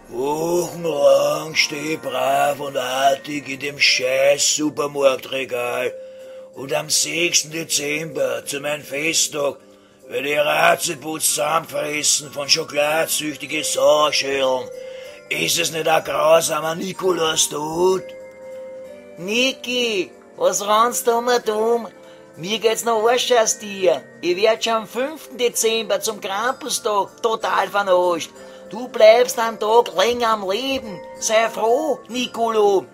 Wochenlang steh ich brav und artig in dem scheiß Supermarktregal und am 6. Dezember zu meinem Festtag werde ich Ratzeputz zusammenfressen von schokoladsüchtigen Sauschälen. Ist es nicht ein grausamer Nikolaustod? Niki, was rannst du mir dumm? Mir geht's noch Arsch aus dir. Ich werd schon am 5. Dezember zum Krampustag total vernascht. Du bleibst einen Tag länger am Leben. Sei froh, Nicolo.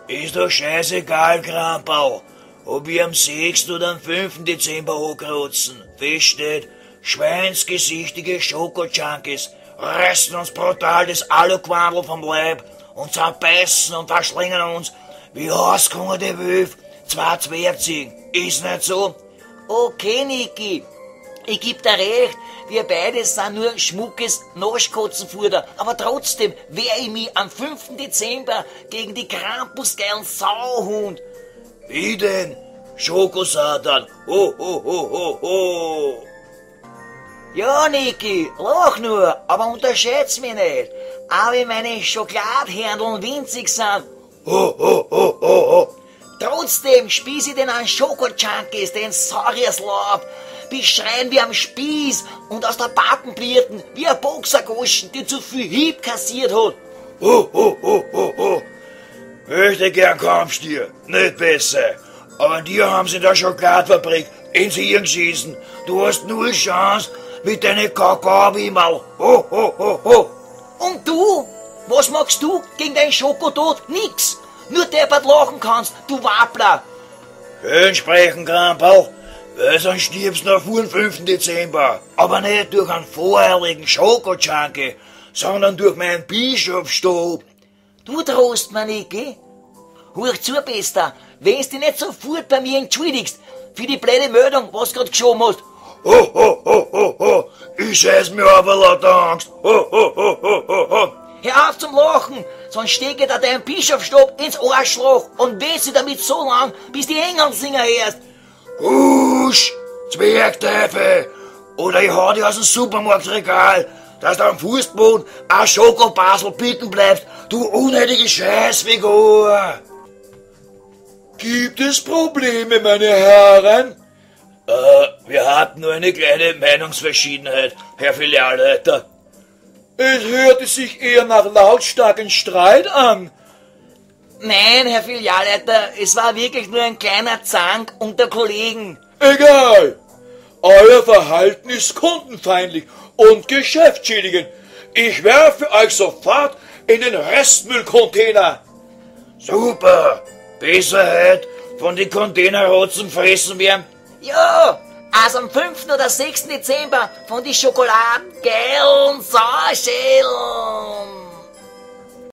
Ist doch scheißegal, Kramperl, ob wir am 6. oder am 5. Dezember ankratzen. Fest steht, schweinsgesichtige Schoko-Junkies reißen uns brutal das Aluquandl vom Leib und zerbeißen und verschlingen uns wie ausgehungerte Wölfe zwei Zwergziegen. Ist nicht so? Okay, Niki. Ich geb dir recht, wir beide sind nur schmuckes Naschkatzenfutter, aber trotzdem wehr ich mich am 5. Dezember gegen die Krampusgeilen Sauhund. Wie denn? Schokosatan. Ho, ho, ho, ho, ho. Ja, Niki, lach nur, aber unterschätz mich nicht. Auch wenn meine Schokoladhändeln winzig sind. Ho, ho, ho, ho, ho. Trotzdem spieß ich den an Schoko-Junkies, den Saurierslaub, bis schreien wie am Spieß und aus der Pappen blierten, wie ein Boxergoschen, die zu viel Hieb kassiert hat. Ho, ho, ho, ho, ho. Möchte gern Kampfstier, nicht besser. Aber dir haben sie in der Schokoladfabrik ins Hirn geschissen. Du hast null Chance mit deinen Kakaowimmel. Ho, ho, ho, ho. Und du? Was machst du gegen deinen Schokotod? Nix. Nur deppert lachen kannst, du Wappler. Schön sprechen, Kramperl, weil sonst stirbst du noch vor dem 5. Dezember. Aber nicht durch einen voreiligen Schoko-Junkie, sondern durch meinen Bischofsstab. Du drohst mir, Niki. Hör zu, Bester, wenn du dich nicht sofort bei mir entschuldigst für die blöde Meldung, was du grad geschoben hast. Ho, ho, ho, ho, ho, ich scheiß mir auf vor lauter Angst. Ho, ho, ho, ho, ho, ho. Hör auf zum Lachen, sonst stecke ich dir deinen Bischofsstab ins Arschloch und weh sie damit so lang, bis die Engelsinger hörst. Gusch, Zwergteufel, oder ich hau dich aus dem Supermarktregal, dass du am Fußboden ein Schokobasel bieten bleibst, du unnötige Scheißfigur. Gibt es Probleme, meine Herren? Wir hatten nur eine kleine Meinungsverschiedenheit, Herr Filialleiter. Es hörte sich eher nach lautstarken Streit an. Nein, Herr Filialleiter, es war wirklich nur ein kleiner Zank unter Kollegen. Egal. Euer Verhalten ist kundenfeindlich und geschäftsschädigend. Ich werfe euch sofort in den Restmüllcontainer. Super. Besser heute von den Containerrotzen fressen werden. Ja, also am 5. oder 6. Dezember von die Schokoladengeilen Sauschädeln.